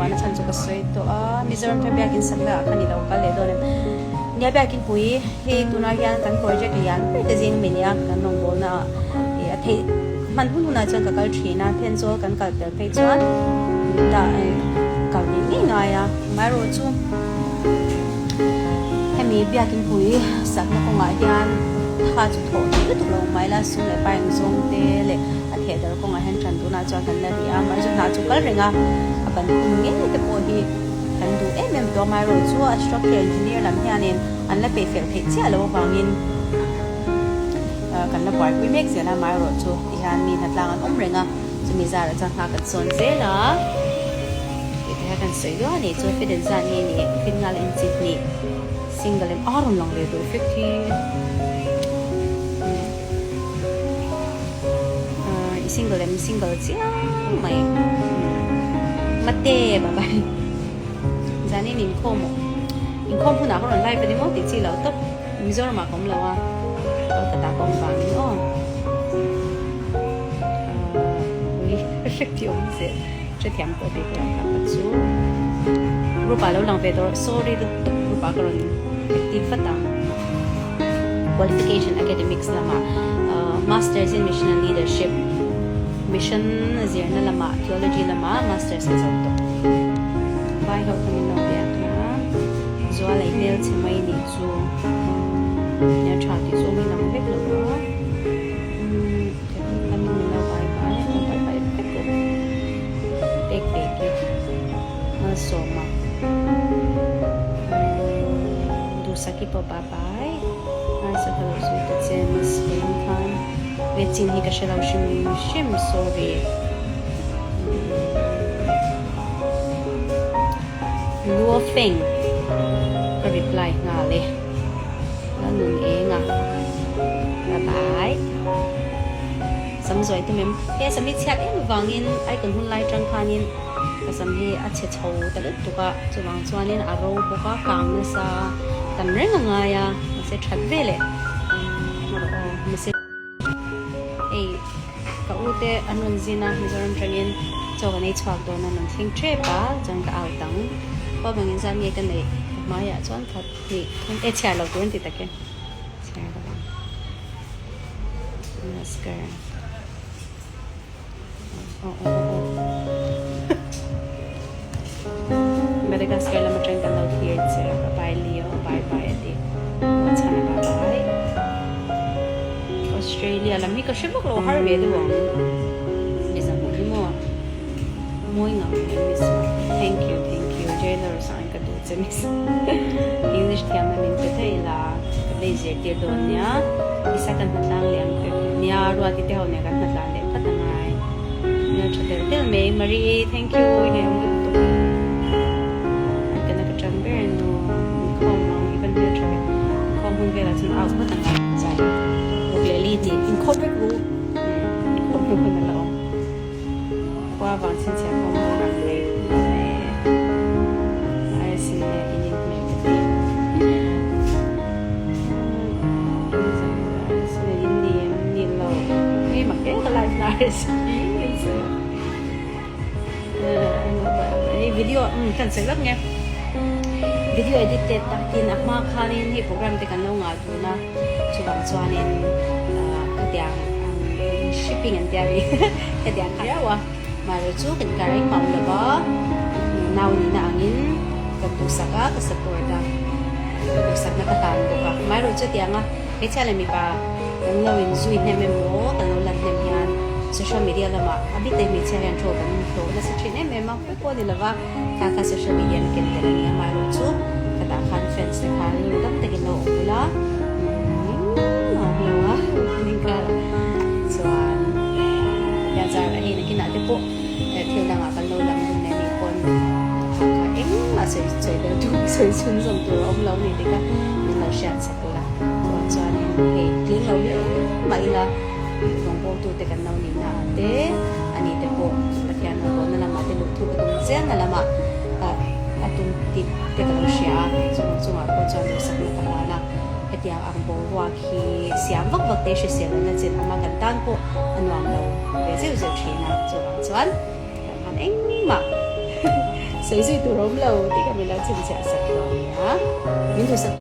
uarna chhan chu ka sawi tawh a, Mizoram thar biakin sakna ah khan i lo kal leh dawn em? Nia biakin pui hei tunah hian kan project lian ber te zing ami nia kan rawngbawlna ah ih a theih hman hun hunah chuan ka kal thin a, Thenzawl kan kal tel phei chuan dah kal ngei ngei ngai a, amaherawhchu hemi biakin pui sakna kawngah hian tha chu thawh theih lutuk lo mai la, sum leh pai ang zawng te leh a theh dar kawngah hian tan tunah chuan kan la ri a, mahse hna chu kal reng a, a ban khum ngei te pawh hi kan duh em em tawh a, amaherawhchu a structure engineer lam hianin an la peih fel theih chiah loh avangin kan la buaipui mek zel a, amaherawhchu tihian mi hnatlang an awm reng a, chumi zarah chuan hna kan sawn zel a, tih te kha kan sawi duah a ni chu fit engzat nge ni fit nghal inchit hnih single em a rawn lang leh tawh fit hi. I single em single chiang mai mate bye bye zanin inkhawm aw inkhawm hunah ka rawn live a ni maw tih chi lo tawp Mizoram ah ka awm lo a Kolkata ka awm vangin aw ui hrekti awm zel hrethiam tawh bik lo ka ka chu group ah lo lang ve tawh rawh sorry lutuk group ah ka rawn active vat ang. Qualification Academics lamah Masters in Missional Leadership, Mission zirna lamah Theology lamah Masters ka zo tawh. Vai ho kha min lo biak a, Zual ei hmel chhe mai nih chu nia tha tih chu awm in ang vek lo a, umm ka min min lo vai vai a, vai vai vek u pek pek i malsawma umm duhsaki pawh bye bye. Harsa ka lo zui ta che miss vawiin khan ve chin hi ka hre lo hrim hrim sorry Luo Feng ka reply nghal e la nun eng a bye bye Sam zuai tum em he sam hi chhiat em avangin icon hun lai tang khanin Ka sam hi a chhe chho ta lutuk a, chuvang chuanin a ro bawk a, kang nasa tam reng a ngai a, mahse that ve leh rawh aw mahse hei ka u te an rawn zin a Mizoram tangin chaw kan ei chhuak dawn a an rawn thleng tep a chuan ka out ang khua vangin zan nge ka neih ka hmaiah chuan khat hnih thum e chhiar lo tur an ti tak e chhiar lo ang mascara. Madagascar lam atang kan lo thlir che a, bye bye Leo, bye bye a ti. Chhana bye bye. Australia lam hi ka hre vak lo har ve deuh ang. Mizo hmuh hi maw? Mawi ngam mai miss ma. Thank you, thank you. Jailer sang ka duh che miss. English thiam na min pe thei la, ka lei zirtir dawn nia. Isa kan hnatlang leh ang pek nia, Ruati te ho nen kan hnatlan leh phawt angai. Hmel tha tel tel mai Marie thank you i hniam lutuk. An kana ka tan ber nu inkhawm ang i van hmel tha ve. Inkhawm hun velah chuan out phawt angai zai. Ruk leh li hnih inkhawm vek ru. Inkhawm hun a la awm. Khua vang chhinchhiah pawh mawi ngang mai e. Arsi nen in inhmeh ka ti. Arsi nen in ni em? Ni lo. Hei mak hle ka live na arsi hi in sawi a. Hei video um kan sawi vak nge. Video edit te takin a hma khanin hei program te kan lo ngah dun a. Chuvang chuanin khatiang shipping an tia mi khatiang kha riau a mahse chu kan kar engmah awm lova nau nihna angin ka duhsak a ka support a ka duhsakna ka hlan bawk a amaherawhchu chutianga hmeichhia leh mipa kan lo inzui hnem emaw kan lo lan hnem hian social media lamah a bik te hmeichhia hian troll kan hlawh nasa thin em em a pawh pawh a ni lova. Kha kha social media na ken tel a ni a, amaherawhchu khatah khan fans te khan rilru dam takin lo awm ula umm a awm lo a ning kar chuan Pathian zar a hei nakinah te pawh thil dangah kan lo lang dun leh nih pawn kha kha engmah sawi sawi bel tur sawi chhun zawm tur a awm lo ni tih kha min lo hriat sak ula chuan chuanin hei tling lo viau mah ila rawngbawltute kan lo nihna ah te ani te pawh Pathian rawngbawlna lamah te luh thu ka tum chianna lamah a tum tih te ka lo hria a, chung chungah pawh chuan duhsakna ka hlan a, hetiang ang boruak hi siam vak vak te hrisel lohna chin awm a, kan tan pawh a nuam lo ve zeuh zeuh thin a, chuvang chuan kan han engmah. Sawi zui tur a awm lo tih kha min lo chhinchhiah sak dawn nia. Min duhsak.